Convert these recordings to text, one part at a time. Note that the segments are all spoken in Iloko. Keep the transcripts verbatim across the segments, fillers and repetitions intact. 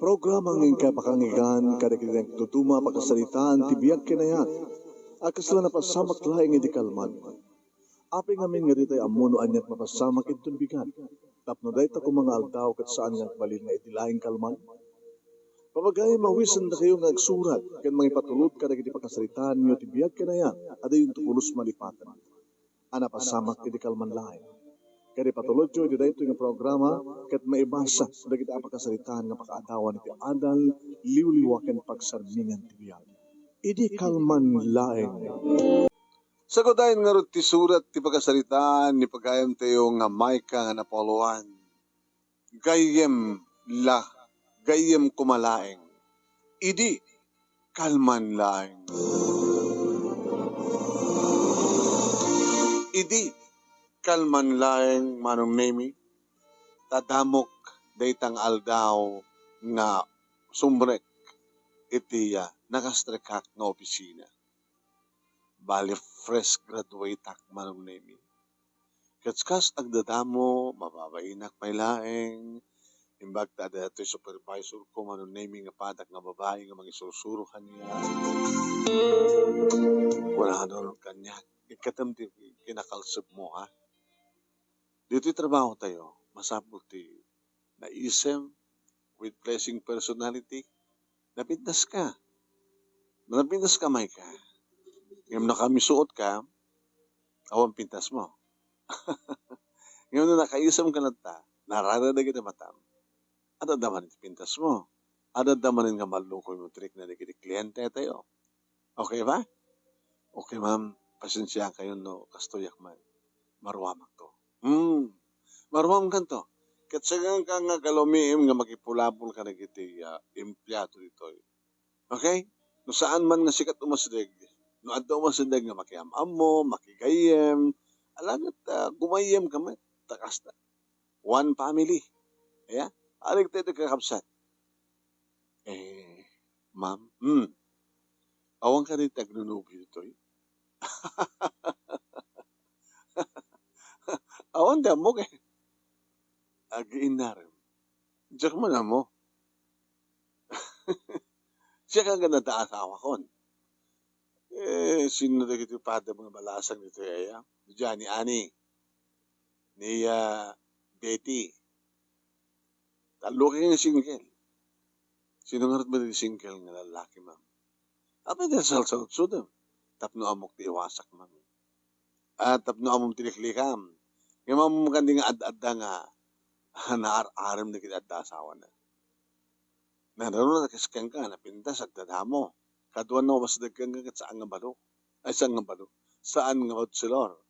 Programa nga inkay pakangigan kadagiti nagduduma a pakasaritaan ti biag ken ayat a kasla napasamak laeng idi kalman. Apay ngamin nga ditay ammo no ania ti mapasamak inton bigat, tapno dayta koma nga aldaw ket saan nga agbalin nga idi laeng kalman? Pabagayem, awisendakayo nga agsurat ken mangipatulod kadagiti pakasaritaanyo ti biag ken ayat a dayonto pulos malipaten a napasamak idi kalman laeng. Ket ipatulodyo iti daytoy nga programa ket maibasa dagiti a pakasaritaan nga pakaadawan iti adal, liwliwa ken pagsarmingan ti biag. Idi kalman laeng. Sagudayen ngarud ti surat ti pakasaritaan ni pagayamtayo nga Micah nga napauluan. Gayyem la, gayyem koma laeng. Idi kalman laeng. Idi kalman laeng, Manong Nemi, ta damok dayta nga aldaw nga sumrek iti, ah, nakastrekak nga opisina. Bali, fresh graduate-ak, Manong Nemi. Ket kas agdadamo, mababainak pay laeng. Imbag ta adda daytoy supervisor ko, Manong Nemi, nga padak nga babai nga mangisursuro kaniak. Kunana kaniak, "Ikkatem ti kinakalsepmo, ha? Ditoy trabaho tayo, masapul ti naisem with pleasing personality, napintas ka. Napintas ka, Micah. Ngem no kamisuot ka, awan pintas mo." Ngem no nakaisem ka latta, nararag dagiti matam, adda manen ti pintas mo. Adda manen nga mallukoy mo trick na dagiti kliente tayo. Okay ba? Okay, ma'am. Pasensiaankayon no kastoyak man. Maruamakto. Hmm. Maruamkanto. Ket saan ka nga galumiim nga makipulapol kadagiti, ah, empleado ditoy. Okay? No saan man nga sika ti umasdeg, no adda umasdeg nga makiam-ammo, makigayyem, alagad, ah, gumayyem ka met, ta kasta. One family. Aya? Aregta iti kakabsat. Eh, ma'am, hmm. Awan kadi ti agnunubio ditoy? Awan ti ammok, eh. Agiinnarem. Diak man ammo. Siak nga adda asawakon. Eh, sino dagiti padam nga balasang ditoy aya? Diay ni Ani, ni, ah, Betty. Tallo kay nga single. Sino ngarud met ti single nga lallaki, ma'am? Apay ti salsaludsodem tapno ammok ti iwasak, ma'am. Ah, tapno ammom ti liklikam. Ngem ammom kadi nga ad-adda nga naar-arem dagiti adda asawana. Nanaruna kes kenka, napintas, agdadamo. Kaduan no, umasdeg kenka ket saan nga balo. Ay, saan nga balo. Saan nga bachelor.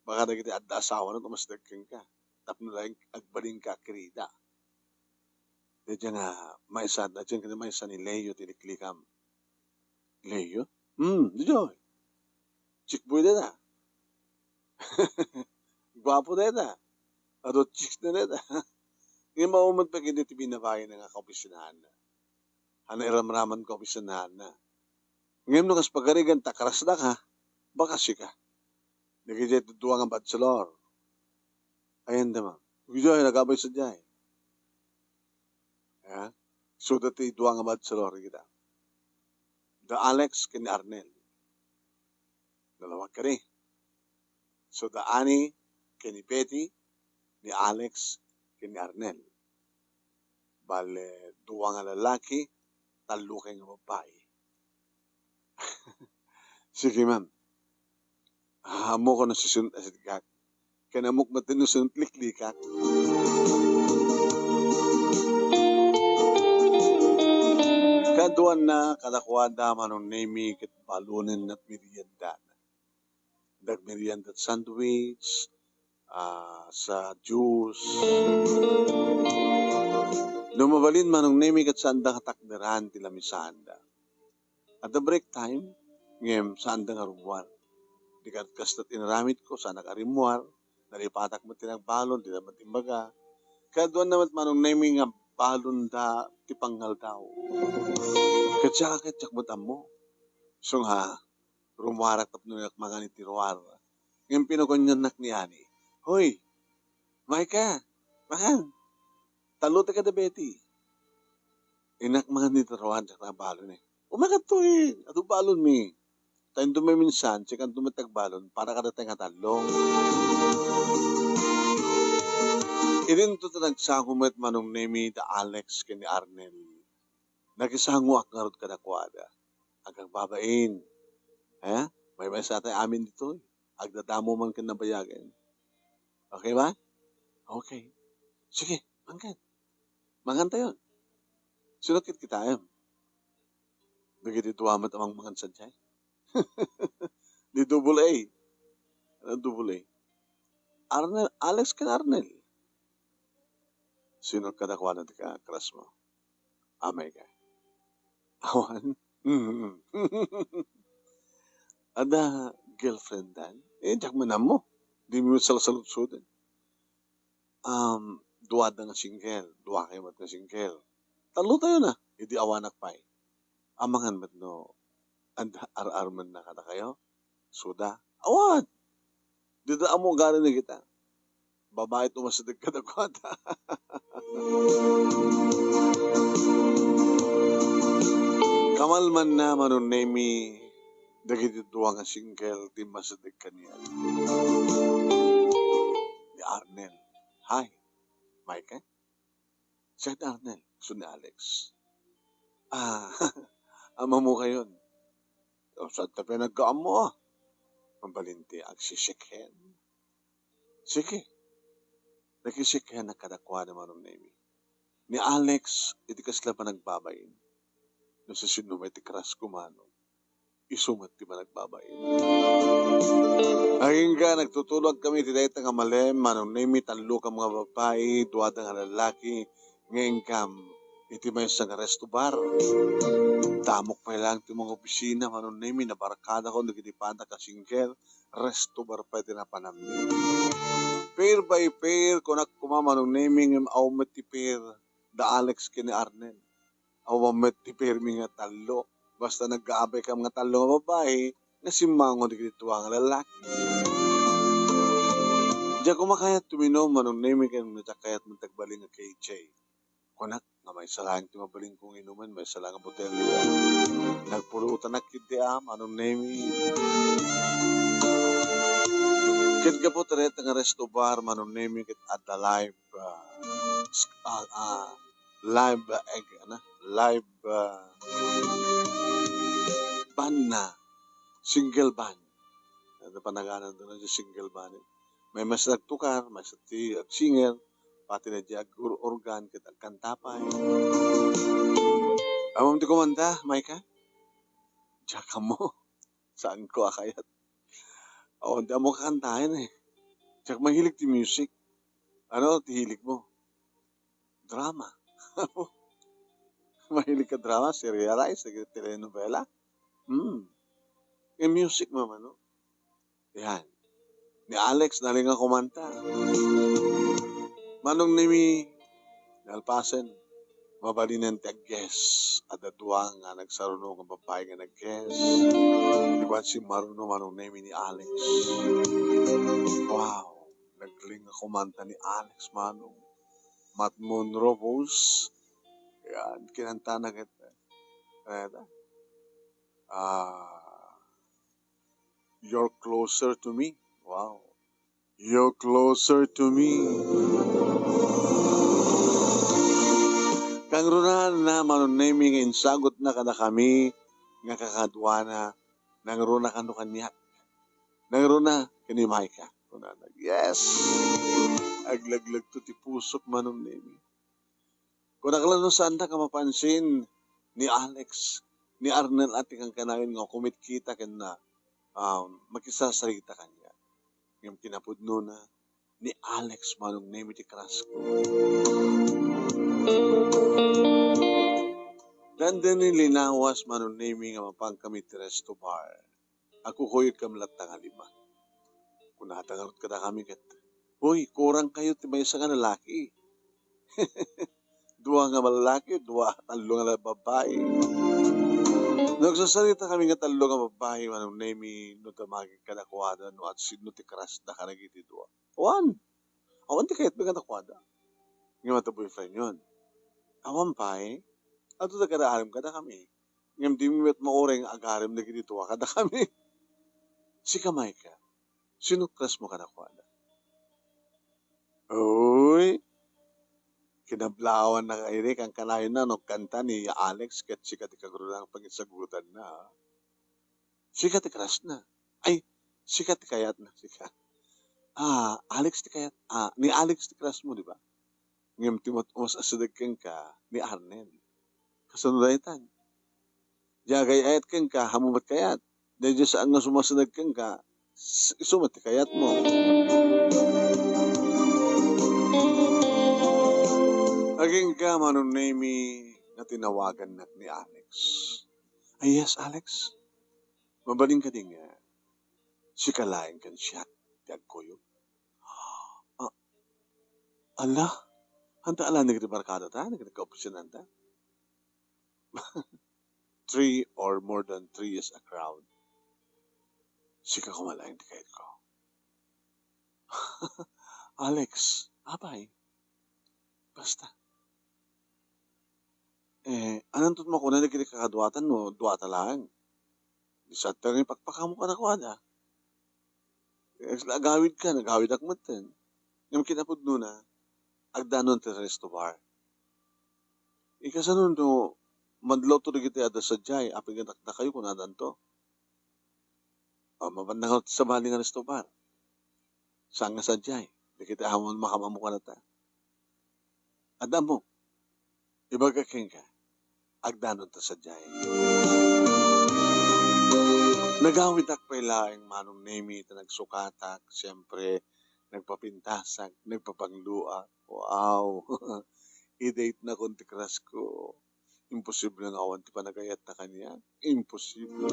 Baka dagiti adda asawana umasdeg kenka. Tapno laeng agbalinka a kirida. Diay nga maysa, diay nga maysa ni Leo ti liklikam. Leo? Hmm, diay. Chickboy dayta. Guapo dayta. Adu chicks na dayta. Ngem awan met pay kadi ti binabaina nga kaopisinaanna. Haan a iramraman kaopisinaanna. Ngem no kas pagarigan ta karasda ka, baka sika. Dagiti dua nga bachelor. Ayan da, ma'am. Dagiti nagabay sadiay. Ya. So, dagiti dua nga bachelor kita. Da Alex ken ni Arnel. Dalawag kadi. So, da Ani ken ni Betty, ni Alex ken ni Arnel. Bale, dua nga lalaki, tallo kay nga babbai. Sige, ma'am. Ah, ammok no sino ti asidegak. Ken ammok met no sino ti liklikak. Kaduanna kadakuada, Manong Nemi, ket balonenna ti meriendana. Nagmerienda ti sandwich, ah, sa juice. No mabalin, Manong Nemi, ket saanda nga takderan ti lamisaanda. Adda break time, ngem saanda nga rummuar. Di ket kasta ti inaramidko, saanak a rimmuar, nalipatak met ti nagbalon, dida met imbaga. Kaduanna met, Manong Nemi, nga balonda ti pangaldaw. Ket siak, ket siak met ammo. Isu nga, rummuarak tapno mangan iti ruar. Ngem pinagunianak ni Ani, "Hoy, Micah, mangan. Tallo ti kada Betty." Innak mangan ni Darwan, diak nabalon eh. Umakadto eh, adu balonmi. Ta inton maminsan, sikanto met ti agbalon, para kadatayo nga tallo. Idinto ta nagsango met Manong Nemi da Alex ken ni Arnel. Nakisangoak ngarud kadakuada. Agbabain. Eh? Maymaysa tayo amin ditoy. Agdadamo man ken nabayagen. Okay ba? Okay. Sige, mangkan. Mangantayon. Sino ket kitaem? Dagiti dua met a mangmangan sadiay. Di double A. Ano double A? Arnel, Alex ken Arnel. Sino kadakuada ti ka-, crush mo? Amay ka. Awan. Mm. Ada girlfriend dan? Eh, diak man ammo. Di mi salsaludsuden. Um, duada nga single, duakayo met nga single. Tallotayo na, idi awanak pay. Amangan met no, anda, ar-armenna kadakayo? Suda? Awan! Dida ammo ugali ni kita. Babai ti umasideg kadakuada. Kamalmanna, Manong Nemi, dagiti dua nga single ti masideg kaniak. Ni Arnel. Hi, Micah. Siak ni Arnel, isu ni Alex. Ah, ammo kayon. O, saan ta pinagkaammo, ah? Mabalin ti agsishake hand. Sige. Nakishake hand kadakuada, Manong Nemi. Ni Alex, iti kasla panagbabain. No sisino met ti crush ko, Manong. Isu met ti panagbabain. Agingga, nagtutulog kami iti dayta nga malem, Manong Nemi, tallo ka nga babbai, duada nga lalaki, nga inkam iti maysa nga resto bar. Damok pay laeng ti mga opisina, Manong Nemi, nabarkadakon dagiti padak a single, resto bar pay ti napanammi. Pair by pair, kunak koma, Manong Nemi, ngem awan met ti pair da Alex ken ni Arnel. Awan met ti pairmi nga tallo. Basta nagkaabaykam nga tallo nga babbai, nga simmango dagiti dua nga lalaki. Diak koma kayat tuminom, Manong Nemi, ken no diak kayat met ti agbalin nga K J. Kunak nga maysa laeng ti mabalin kong inumen, maysa laeng nga botelya. Nagpulutan a ketdi a, Manong Nemi. Ket gapu ta dayta nga resto bar, Manong Nemi, ket adda live, ah, s-, ah, ah, live, ah, eg-, ano, live, ah, band na. Single band. Ano panagananto na di single band? Maysa ti agtukar, maysa ti agsinger, pati na di ag-or-, organ ket agkanta pay. Ammom ti kumanta, Micah? Diak ammo. Saanko a kayat. Awan ti ammo kakantaen eh. Diak mahilig ti music. Ano ti hilig mo? Drama. Mahilig ka drama, serialize, nagtelenovela. Hmm. Yung music mo, ano? Yan. Ni Alex, nalingak kumanta. Manong Nemi, nalpasen. Mabalinen ti ag-guess. Adda dua nga nagsaruno nga babbai nga nag-guess. Di ba si Maruno, Manong Nemi, ni Alex? Wow. Nagling a kumanta ni Alex Manong. Matt Monro Rose. Yan, kinantana ket, eh, ano yata? Ah, "You're Closer to Me." Wow. "You're Closer to Me." Kangruna na, Manong Nemi, nga insagutna kadakami nga kakaduana, nangruna kano kaniak. Nangruna ken ni Micah. Kunana, "Yes!" Aglaglag to ti pusok, Manong Nemi. Kunak la no saandak a mapansin ni Alex, ni Arnel a ti kankanayon nga kumitkita ken na, um, makisasarita kaniak. Ngem kinapudnona, ni Alex Manong Nemi ti crush ko. Dandani linawas Manong Nemi nga mapan kami ti resto bar. Agkukuyogkami latta nga lima. Kunata ngarud kadakami ket, "Hoy, kurang kayo ti maysa nga lalaki." Dua nga lalaki, dua, tallo nga la-, babbai. Nagsasarita kami nga tallo nga babbai, Manong Nemi, no damagek kadakuada, no at sino ti crush da kadagiti dua. Awan. Awan ti kayatmi kadakuada. Nga mata boyfriend yon. Awan pay. Adu ta kada arim kadakami. Ngem dimi met mauray nga agarim dagiti dua kadakami. Sika, Michael, sino crush mo kadakuada? Uy, kinablawan na kairi, kankanayon na no kanta ni Alex ket sika ti kagrunang pangisagutanna, a. Sika ti crush na. Ay, sika ti kayat na, sika. Ah, Alex ti kayat, ah, ni Alex ti crush mo, di ba? Ngem ti mat-, mas asideg kenka, ni Arnel. Kasano daytan? Diay agay-ayat kenka, ammom met kayat. Daydiay saan nga sumasideg kenka, s-, isu met ti kayatmo. Agingga, Manong Nemy, nga tinawagannak ni Alex. Ay, yes, Alex. Mabalin kadi nga sika laeng ken siak ti agkuyog? Ah, ala, anta ala nagribarkada ta, nagkakaopisinanta? Three or more than three is a crowd. Sika koma laeng ti kayatko. Alex, apay? Basta. Eh, ananto makuna dagiti kakaduatan no duata laeng? Di sa ta nga ipakpakamo kadakuada. Agawidka, nagawidak metten. Ngem kinapudnona, agdanon ti resto bar. Ikasano no madlawto dagiti adda sadiay, apay nga dakdakayo kun addanto? O, mapan nga sabali nga resto bar. Saan nga sadiay? Dagiti awan makaammo kanata. Adda ammok. Ibagak kenka, agdanonta sadiay. Nagawidak pay laeng, Manong Nemy, ta nagsukatak, siempre, nagpapintasak, nagpapangluak. Wow! I-date na kon ti crush ko. Imposible nga awan ti panagayat ta kaniak. Imposible.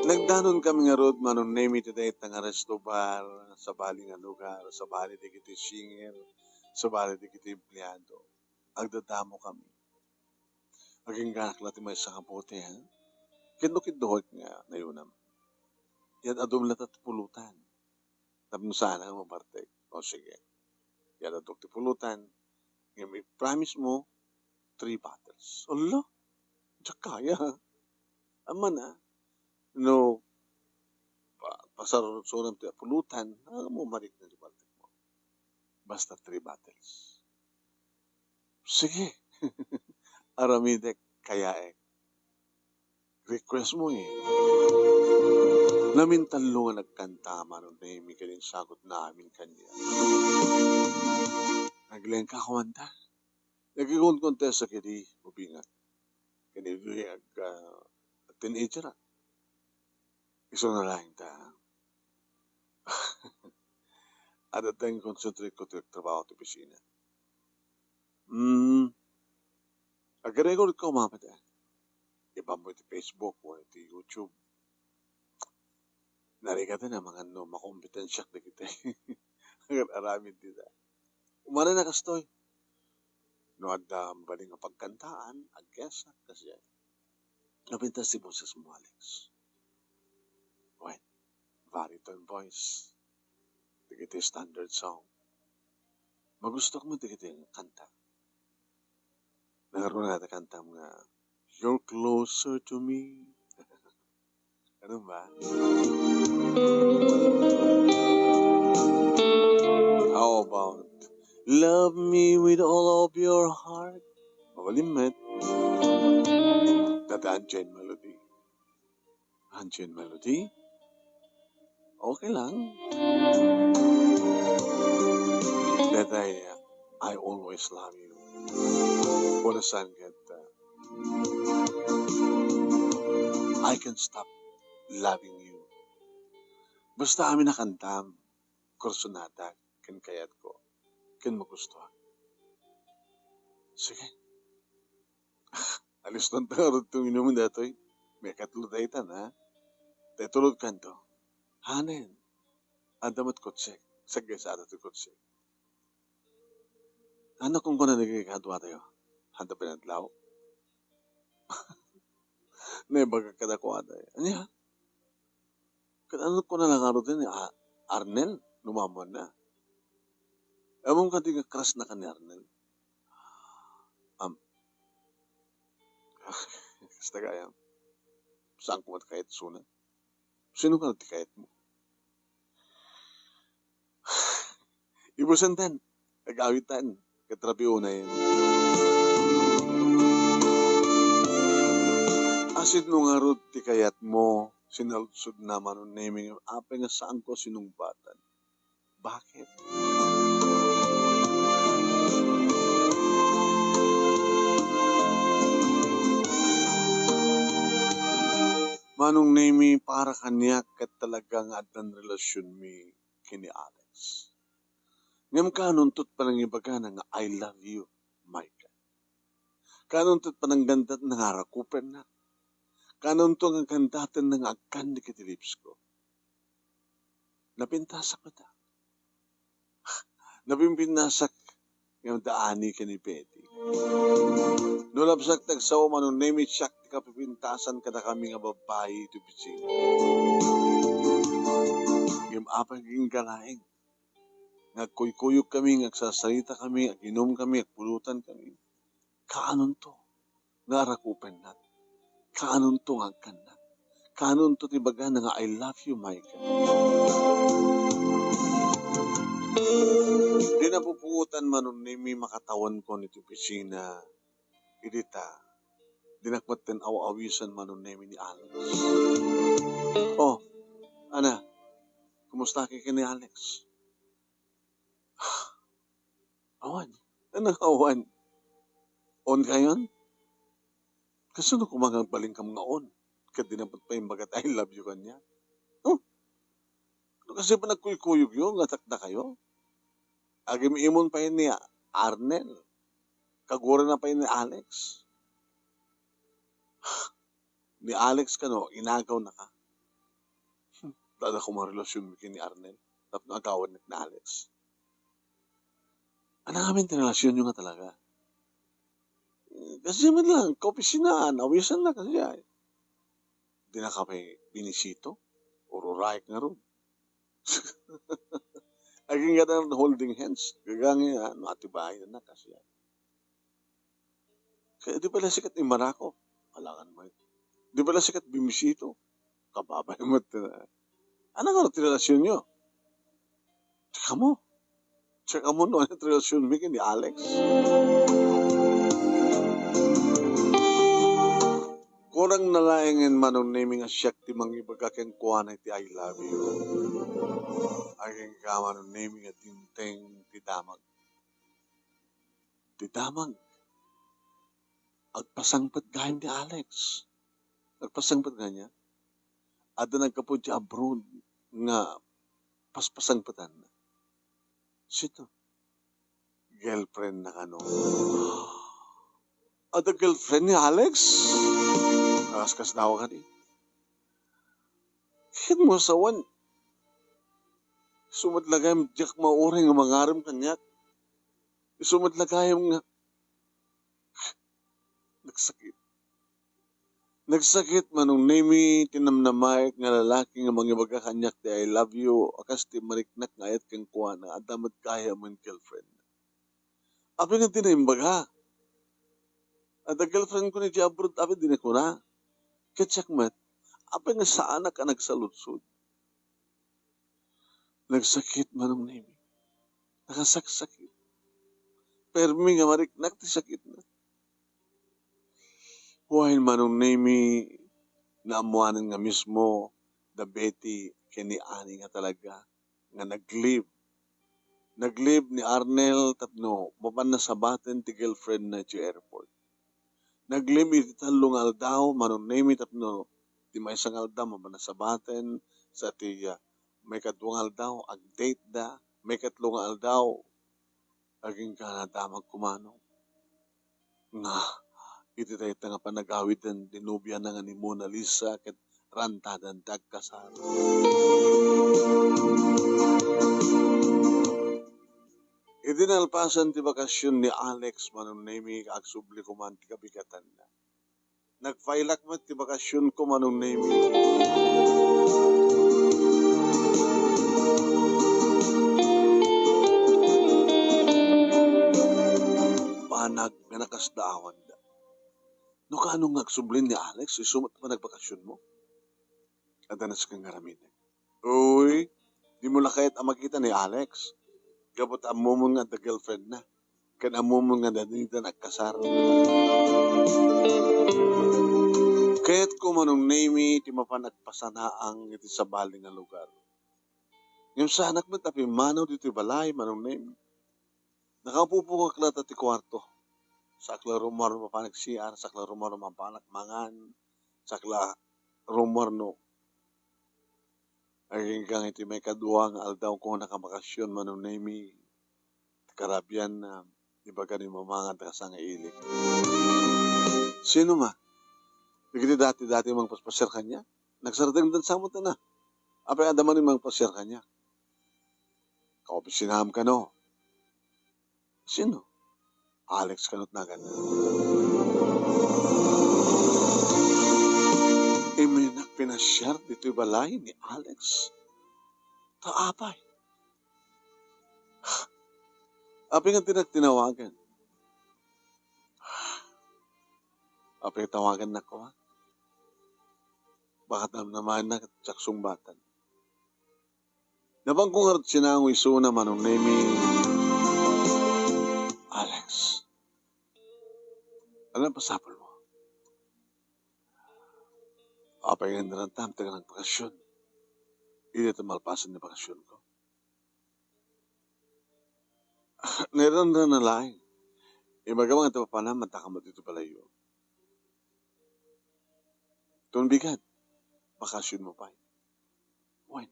Nagdanon kami ngarud, Manong Nemy, ti dayta nga resto bar, sabali nga lugar, sabali dagiti singer, sabali dagiti empleyado. Agdadamo kami. Agingganak la ti maysa nga bote, ha? Kidno-kidnoek nga nayunam. Yan adum la ta ti pulutan. Tapno saan nga mabartek. O, sige. Yan aduk ti pulutan. Ngem i-promise mo, three bottles. Ala? Diak kaya. Aman, a. No, pa-, pasarurot-surot ti pulutan, a, mo marik na ti bartek mo. Basta three bottles. Sige. Aramidek, kayaek. Request mo, eh. Namintallo nga nagkanta, Manong Nemy, ken insagutna amin kaniak. Naglengka kumanta. Nagikuntkontesa kadi, ubingak. Ken idi ag-, ah, teenager, a. Isu na laeng ta. Adda ti concentrate ko ti agtrabaho ti opisina. Mm, agrecord ko mamit, a. Ibaanmo iti Facebook wenno iti YouTube. Narigaten a, mangano makompetensiak dagiti aramid dita. Umanen a kastoy. No adda mabalin nga pagkantaan, agguessak, kasdiay. Napintas ti boses mo, Alex. Wen, baritone voice. Dagiti standard song. Magustok met dagiti kanta. Nangaruna ti kantam nga, "You're closer to me." Ano ba? How about, "Love me with all of your heart"? Mabalin met. Data Angel Melody. Angel Melody? Okay lang. Dayta, "I always love you." Wala saan ket, uh, "I can stop loving you." Basta amin a kantam, kursonadak, ken kayatko, ken magustuak. Sige. Aliston ta ngarud ti inumen daytoy. Maikatlo daytan, ha? Tay tulod kanto. Hanen. Adda met kotsek. Saggaysada ti kotsek. Ano kung kuna dagiti kaduatayo? Adda pinadlaw? Naibagak kadakuada. Ania? Ket ano kuna la ngarud ni A-, Arnel? Lumamon na. Ammom kadi nga crush na ka ni Arnel? Am. Kasta gayam. Saan ko mat kayat suna? Sino ka ti kayat mo? Ibusen tan, agawid tan, ket rabii unay. Asin no ngarud ti kayat mo, sinaludsod na Manong Nemi, apay nga saan ko sinungbatan. Bakit? Manong Nemi, para kaniak ket talaga nga addan relasionmi ken ni Alex. Ngem kaanonto ti panangibagana nga, "I love you, Michael." Kaanonto ti pananggandatna nga arakupenna? Kaanonto nga gandatenna nga agkandik iti lips ko? Napintasak met a. Napimpinnasak nga adda ani ken ni Betty. No labsak ti agsao, Manong Nemi, siak ti kapipintasan kadakami nga babbai iti opisina. Ngem apay nga agingga laeng nga agkuykuyogkami, nga agsasaritakami, aginumkami, agpulutan kami. Kaanonto nga arakupennak? Kaanonto nga agkannak? Kaanonto ti ibagana nga, "I love you, Michael"? Di napupuotan, Manong Nemi, makatawenkon iti opisina. Idi ta, dinak met ten aw-awisan, Manong Nemi, ni Alex. Oh, ana, kumusta ka ken ni Alex? Awan. Ano nga awan? On kayon? Kasano koma nga agbalin kam nga on? Ket di na met pay imbagat I love you kaniak. Oh? No kasta pay nagkuykuyogyo nga takdakayo? Agim-imon pay ni Arnel. Kagurayna pay ni Alex. Ni Alex kano, inagawnaka. Hmm, adda koma relasionmi ken ni Arnel tapno agawannak ni Alex. Ania ngamin ti relasionyo nga talaga? Eh, kasta met lang, kaopisinaan, awisanna kasta. Dinaka pay binisita? Ururayek ngarud. Agingga ta nga holding hands. Gagangay, ah, no, atibayan na kasta. Kaya di pala sikat ni Marako. Alangan mo ito. Di pala sikat bimisita. Kababay mo ito na. Ano nga ti relasionyo? Tsaka mo. Tsaka mo no, ano ti relasionmi ken ni Alex? Kurang na laengen, Manong Nemi, nga siak ti mangibaga kenkuana iti "I love you." Agingga, Manong Nemi, nga dimteng ti damag. Ti damag. Agpasangpet gayam ni Alex. Agpasangpet gayam. Adda naggapu iti abroad nga paspasangpetanna. Sino? Girlfriendna kano. Adda girlfriend ni Alex? Akas kas dawa kadi. Ket mo sawen. Isu met la gayam diak mauray nga mangarem kaniak. Isu met la gayam nga nagsakit. Nagsakit, Manong Nemi, ti namnamaek nga lalaki nga mangibaga kaniak ti "I love you," a kas ti mariknak nga ayat kenkuana, adda met gayam ken girlfriend. Apay nga di na imbaga? Adda girlfriend ko ni di abroad, apay di na kuna? Ket siak met, apay nga saanak a nagsaludsod? Nagsakit, Manong Nemi. Nakasaksakit. Permi nga mariknak ti sakitna. Wen, Manong Nemi, naammoanan nga mismo da Betty ken ni Annie nga talaga nga nag-leave. Nag-leave ni Arnel tapno mapanna sabaten ti girlfriendna iti airport. Nag-leave iti tallo nga aldaw, Manong Nemi, tapno ti maysa nga aldaw mapanna sabaten, sa ti, ah, maikadua nga aldaw, ag-date da, maikatlo nga aldaw, agingga nadamag ko, Manong. Nga, iti dayta nga panagawiden ti nobiana nga ni Mona Lisa ket rantadan ti agkasar. Idi nalpasan ti bakasion ni Alex, Manong Nemi, agsubli koman ti kabigatanna. Nagpailak met ti bakasionko, Manong Nemi. nag-, nga nakasdaawanda. No kaano nga agsubli ni Alex, isu met panagbakasionmo? Adda nasken nga aramidek. Uy, dimo la kayat a makita ni Alex. Gapu ta ammomon nga adda girlfriend na. Ken ammomon nga adda dida nagkasar. Kayatko, Manong Nemy, ti mapan agpasanaang iti sabali nga lugar. Ngem saanak met a pimmanaw ditoy balay, Manong Nemy. Nakaupupokak latta ti kuarto. Saak la rummuar no mapan ag-C R, saak la rummuar no mapan mangan, saak la rummuar no aginggang iti maikadua nga aldawko nga nakabakasion, Manong Nemy. Karabian na ibaga ni Mama nga adda kasta nga ili. Sino nga? Dagiti dati-dati mangpaspasiar kaniak? Nagsardengdan sa met na. Apay adda manen mangpasiar kaniak? Kaopisinaam kano? Sino? Alex kano ti naganna. Imminak pinasiar ditoy balay ni Alex. Ta apay? Apay nga ti nagtinawagan? Apay tawagannak koma? Baka namnamaennak ket siak sungbatan. Napanko ngarud sinango isuna, Manong Nemy. Alex, ania pasapulmo? Apay nga inrantam ti nagbakasion? Idi ta malpasen ni bakasionko. Nairanrana laeng. Ibagam nga ti papanam, adda ka met iti balayyo. Tun bigat, bakasionmo pay. Wen,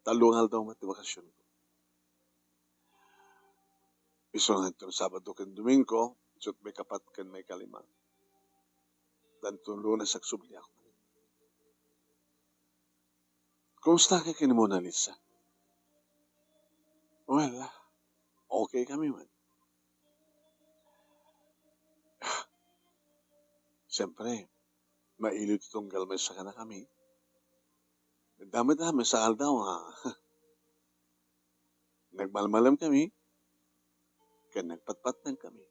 tallo nga aldaw met ti bakasionko. Isu nga inton Sabado ken Domingo, isu't maikapat ken maikalima. Danton Lunes, agsubliak. Kumusta ka ken ni Mona Lisa? Well, okay kami man. Siyempre, mailiw ti tunggal maysa kadakami. Damo met a maysa aldaw nga nagmalmalem kami, ken nagpatpatneng kami.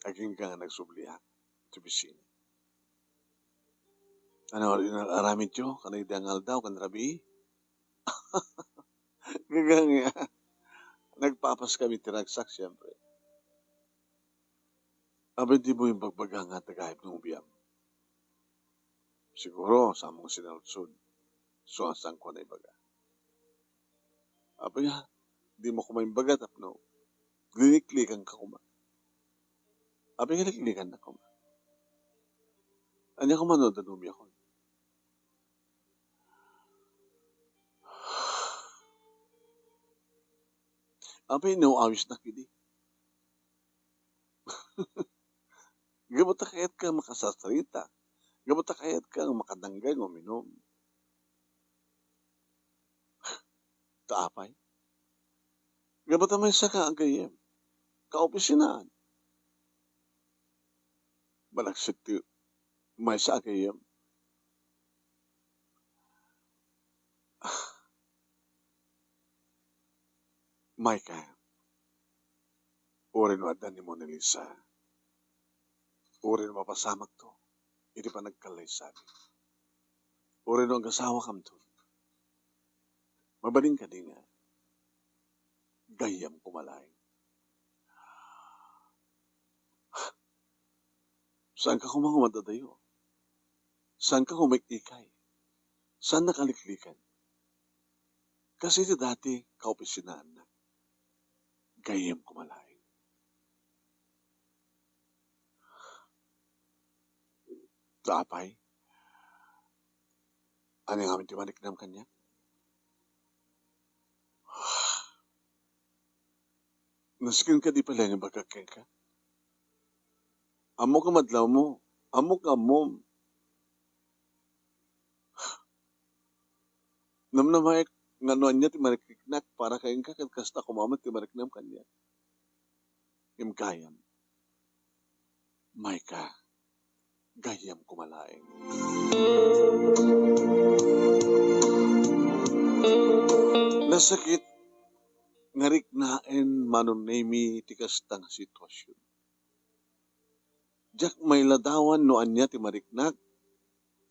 Agingga nga nagsubliak ti opisina. Ania nga aramidyo kadagidi nga aldaw ken rabii? Gagangay. Nagpapas kami ti ragsak, siyempre. Apay dimo imbagbaga nga adda gaib nga nobiam? Siguro, saanmo nga sinaludsod. Isu a saanko a naibaga. Apay nga, dimo koma imbaga tapno liliklikanka koma. Apay nga liklikannak koma? Ania koma no adda nobiakon? Apay no awisnak idi? Gapu ta kayatka nga makasasarita. Gapu ta kayatka nga makadanggay nga uminum. Ta apay? Gapu ta maysaka a gayyem. Kaopisinaan. Malaksid ti maysa a gayyem. Micah, uray no adda ni Mona Lisa, uray no mapasamakto iti panagkallaysabi, uray no agasawakamto, mabalin kadi nga gayyem koma laeng? Saanka koma nga madadayo? Saanka koma ik-ikay? Saannak a likliken? Kas iti dati kaopisinaannak, gayyem koma laeng. Ta apay, ania ngamin ti mariknam kaniak? Nasken kadi pay laeng ibagak kenka? Ammok a madlawmo. Ammok nga ammom. Namnamaek nga no ania ti mariknam para kenka, ket kasta koma met ti mariknam kaniak. Ngem gayam, Micah, gayyem koma laeng. Nasakit nga riknaen, Manong Nemi, ti kasta nga sitwasyon. Diak mailadawan no ania ti mariknak,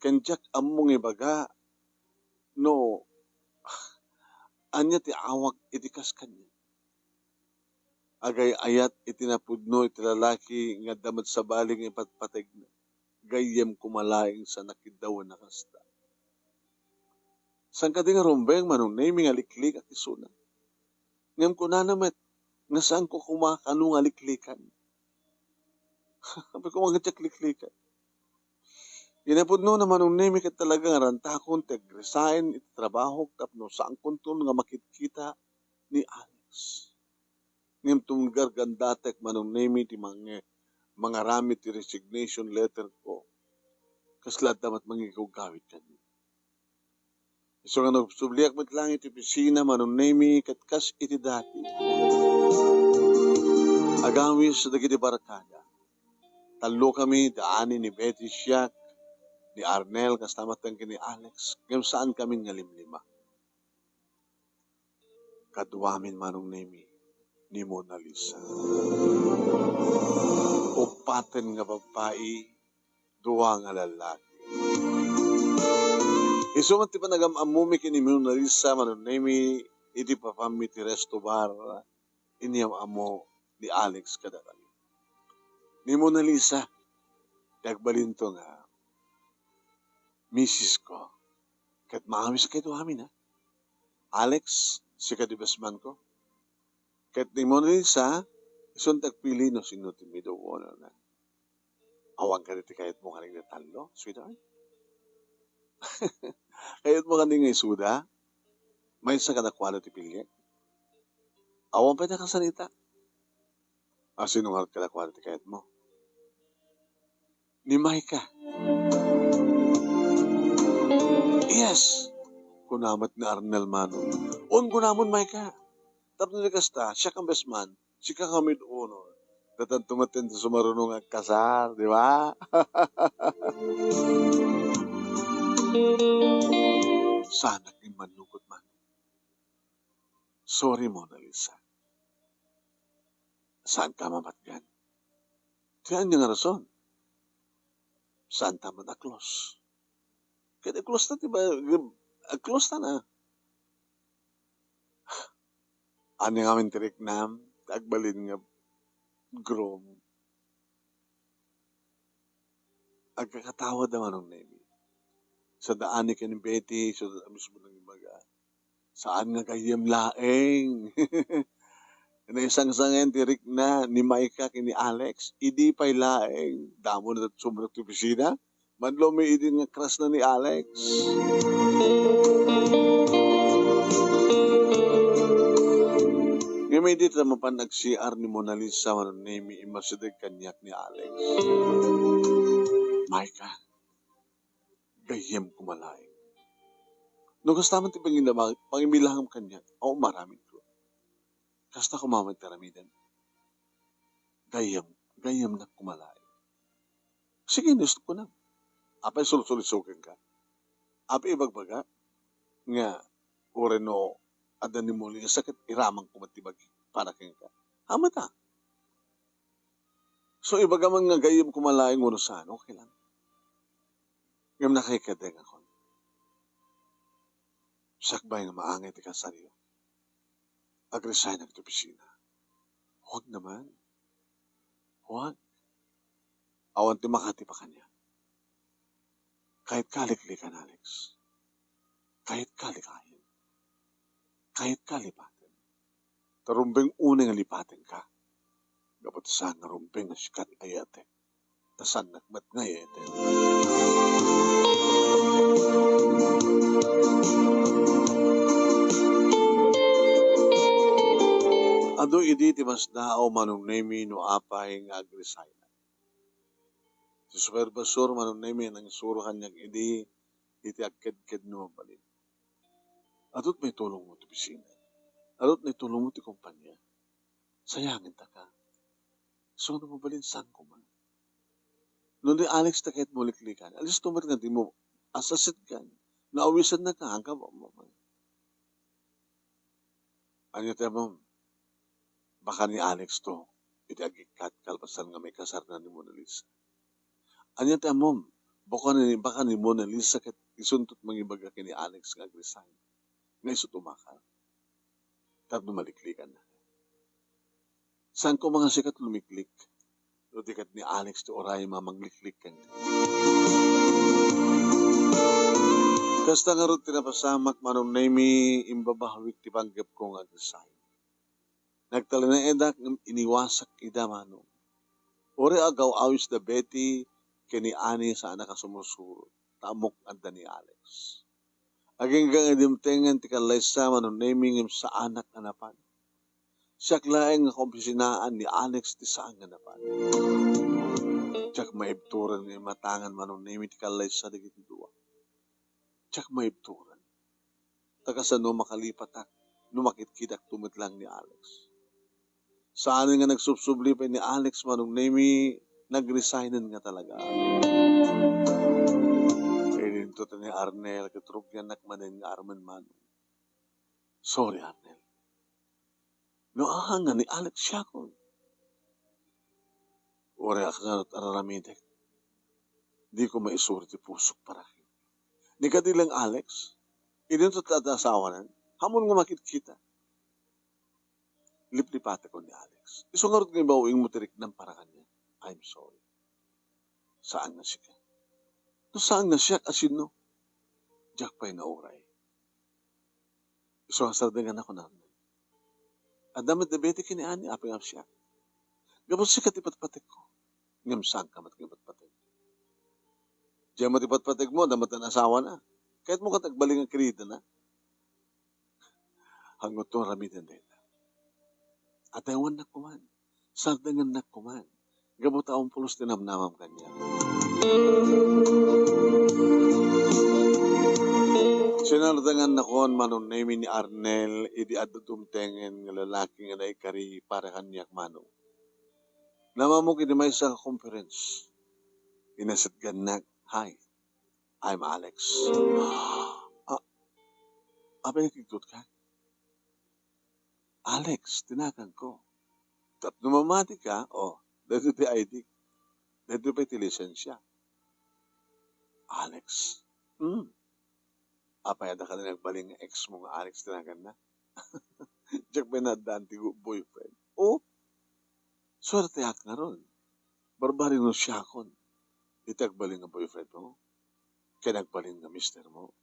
ken diak ammo nga ibaga no ania ti awak iti kas kaniak. Agay-ayat iti napudno iti lalaki nga adda met sabali nga ipatpategna. Gayyem koma laeng sa nakiddawan a kasta. Saan kadi nga rumbeng, Manong Nemi, nga liklikak isuna? Ngem kunana met nga saanko koma kano nga liklikan. Apay koma nga diak liklikan. Kinapudno na, Manong Nemi, ket talaga nga rantakon ti agresign iti trabahok tapno saankonton nga makitkita ni Alex. Ngem tumgargandatek, Manong Nemi, ti mange-, mangaramid ti resignation letter ko. Kasla adda met mangigawgawid kaniak. Isu nga nagsubliak met laeng iti opisina, Manong Nemi, ket kas iti dati. Agawis dagiti barkada. Tallokami, da Ani, ni Betty, siak, ni Arnel, kasta met ken ni Alex, ngem saankami nga limlima. Kaduamin, Manong Nemi, ni Mona Lisa. Uppaten nga babbai, dua nga lallaki. Isu met ti panagam-ammomi ken ni Mona Lisa, Manong Nemi, idi papammi ti resto bar, inyam-ammo ni Alex kadakami. Ni Mona Lisa, ti agbalinto nga misis ko. Ket maawis kayto amin, ha? Alex, sika ti best man ko. Ket ni Mona Lisa, isunto agpili no sino ti maid of honor na. Awan kadi ti kayatmo nga nagtallo, sweetheart? Kayatmo kadi nga isuda? Maysa kadakuada ti piliek? Awan pay nakasalita. A, sino ngarud kadakuada ti kayatmo? Ni Micah. Yes! Kuna met ni Arnel, Manong. Un, kunamon, Micah. Tapno di kasta, siak a best man, sika nga maid of honor. Datanto met ti sumaruno nga agkasar, di ba? Saanak nga immannugot, Manong. Sorry, Mona Lisa. Saanka a mamatgan. Ti ania nga rason? Saanta met a close. Ket i-close ta ti ba-, i-close ta na. Ania ngamin ti riknam, ti agbalin nga groom? Agkakatawad a, Manong Nemi. Saan da Ani ken Betty, saan da mismo nang ibaga. Saan nga gayyem laeng. Naisangsangen ti rikna ni Micah ken ni Alex. Idi pay laeng, damo na tat-, sobra ti opisina. Madlumi idi nga crush na ni Alex. Ngem idi ta mapan nag-C R ni Mona Lisa, Manong Nemi, immasideg kaniak ni Alex. Micah, gayyem koma laeng. No kasta man ti pangina-, pangibilangam kaniak, awan maramidko. Kasta koma met ti aramidem. Gayyem, gayyemnak koma laeng. Sige, no, kunam. Apay sulsulisokenka? Apay ibagbaga nga uray no adda ni Mona Lisa ket iramangko met ti bagi para kenka? Ammom ta. So, ibaga man nga gayyem koma laeng wenno saan, okay lang. Ngem nakaikedengakon. Sakbay nga maangay ti kasaryo, agresignak ti opisina. Huwag naman. Huwag. Awan ti makatipa kaniak. Kayatko a liklikan, Alex. Kayatko a likayen. Kayatko a lipaten. Ta rumbeng unay nga lipatenka. Gapu ta saan nga rumbeng nga sikat a yatek. Ta saannak met nga yaeten. Adu idi ti masdaaw, Manong Nemi, no apay nga agresign. Ti supervisor, Manong Nemi, nangisuro kaniak idi iti agkedked no mabalin. Adut maitulongmo ti opisina. Adut maitulongmo ti kompania. Sayangentaka. So, no mabalin, saan koma? No ni Alex ta kayatmo liklikan, alisto met nga dimo asasitgan. Naawisannaka, angka ba, ba, ba. Ania ti ammom? Baka ni Alex to iti agikkat kalpasan nga maikasarna ni Mona Lisa. Ania ti ammom? Baka ni, baka ni Mona Lisa ket isunto ti mangibaga ken ni Alex nga agresign, nga isu ti umakar tapno maliklikanna. Saanko nga sika ti lumiklik, no di ket ni Alex ti uray a mangliklik kenka. Kasta ngarud ti napasamak, Manong Nemy, imbabahawik ti panggepko nga agresign. Nagtalinaedak ngem iniwasak ida, Manong. Uray agaw-awis da Betty ken ni Annie, saanak a sumursurot, ta ammok adda ni Alex. Agingga nga dimtengen ti kallaysa, Manong Nemy, ngem saanak a napan. Siak laeng nga kaopisinaan ni Alex ti saan nga napan. Diak maibturan nga imatangan, Manong Nemy, ti kallaysa dagiti dua. Diak maibturan. Ta kasano makalipatak no makitkitaakto met laeng ni Alex? Saan nga nagsubsubli pay ni Alex, Manong Nemy, nagresignen nga talaga. Idinto ti ni Arnel ket rugiannak manen nga armen, Manong. Sorry, Arnel. No ahangan ni Alex siakon, uray a kasano ti ar-aramidek, diko maisuro ti pusok para kenka. Ni kadi laeng Alex, idinto ti adda asawanan, ammon nga makitkita. Liplipatakon ni Alex. Isu ngarud nga ibaw-ingmo ti riknam para kaniak. I'm sorry. Saan nga sika? No saan nga siak, a sino? Diak pay nauray. Isu nga sardengannakon, Arnel. Adda met da Betty ken ni Annie, apay ngem siak? Gapu sika ti patpatekko. Ngem saanka met nga patpatek. Diay met ti patpatekmo, adda met ti asawana. Kayatmo kadi agbalin nga kiridana? Haanto aramiden dayta. Atawannak koman. Sardengennak koman. Gapu ta awan pulos ti namnamam kaniak. Sinardengannakon, Manong Nemy, ni Arnel idi adda dumtengen nga lalaki nga naikari para kaniak, Manong. Namammok iti maysa nga conference. Inasitgannak, "Hi, I'm Alex." "Ah, apay nakigtotka?" "Alex ti naganko." "Tapno mamatika, o, daytoy ti I D. Daytoy pay ti lisensia." "Alex? Hmm. Apay, adda kadi nagbalin nga ex mo nga Alex ti naganna?" "Diak pay naaddaan ti boyfriend." "O, suerteak ngarud. Barbarino siakon. Iti agbalin nga boyfriend mo ken agbalin nga mister mo."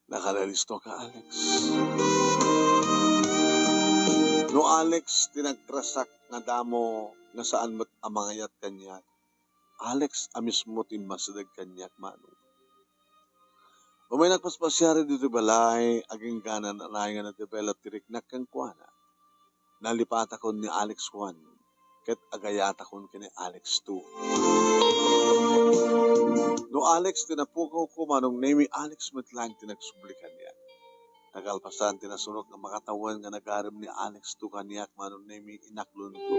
"Nakalisto ka, Alex." No Alex ti nagrasak nga damo nga saan met a mangayat kaniak, Alex a mismo ti immasideg kaniak, Manong. Umay nagpaspasiar ditoy balay, agingga nga na-develop ti riknak kenkuana. Nalipatakon ni Alex Juan, ket agayatakon ken ni Alex two. No Alex ti napukawko, Manong Nemy, Alex met laeng ti nagsubli kaniak. Nakalpasan ti nasurok nga makatawen nga nagarem ni Alex two kaniak, Manong Nemy, inaklonko.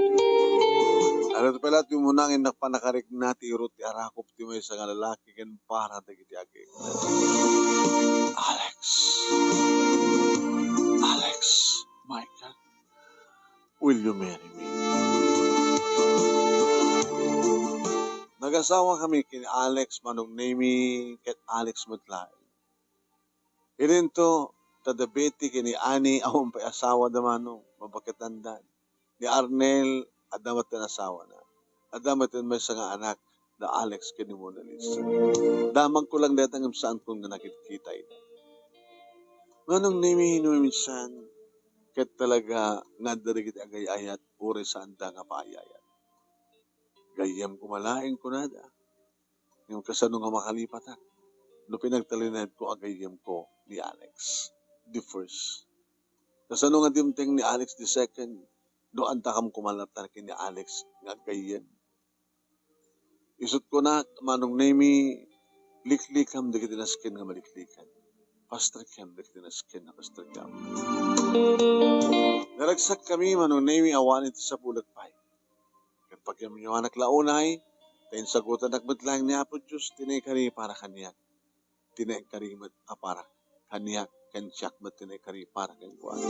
Adu pay laeng ti umuna nga innak panakarikna ti irut ti arakop ti maysa nga lalaki ken para dagiti agik. "Alex. Alex, my God. Will you marry me?" Nagasawa kami ken ni Alex, Manong Nemy, ket Alex met laeng. Idinto, ta da Betty ken ni Annie, awan pay asawada, Manong, mabaketandan. Ni Arnel, adda met ti asawana. Adda met ti maysa nga anak, da Alex ken ni Mona Lisa. Damagko lang dayta ngem saanko nga nakitkita ida. Manong Nemy, no minsan, ket talaga nga adda dagiti agay-ayat, uray saanda nga paay-ayat. Gayyem koma laeng kunada. Ngem kasano nga makalipatak no pinagtalinaedko a gayyemko ni Alex the first? Kasano nga dimteng ni Alex the second no adda kam koma latta ken ni Alex nga aggayyem? Isut' kunak, Manong Nemy, liklikam dagiti nasken nga maliklikan. Pastrekam dagiti nasken nga pastrekam. Naragsakkami, Manong Nemy, awan iti sapulek pay. Ket pagayamyoanak la unay, ta insagutanak met laeng ni Apo Dios ti naikari para kaniak. Ti naikari met a para kaniak ken siak met ti naikari para kenkuana.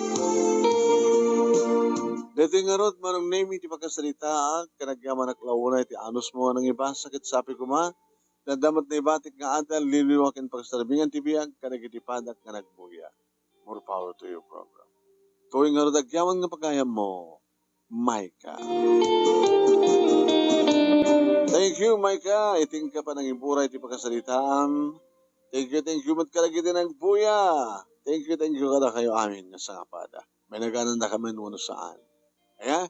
Daytoy ngarud, Manong Nemi, ti pakasaritaak, ken agyamanak la unay ti anusmo nga nangibasa ket sapay koma, adda met naibatik nga adal, liwliwa ken pakasarbingan ti biag kadagiti padak nga nagbuya. More power to your program. Toy ngarud agyaman nga pagayammo, Micah. Thank you, Micah. Itinka panangiburay ti pakasaritaam. Thank you, thank you met kadagiti nagbuya. Thank you, thank you kadakayo amin nga sangapada. May naganandakamin wenno saan. Aya,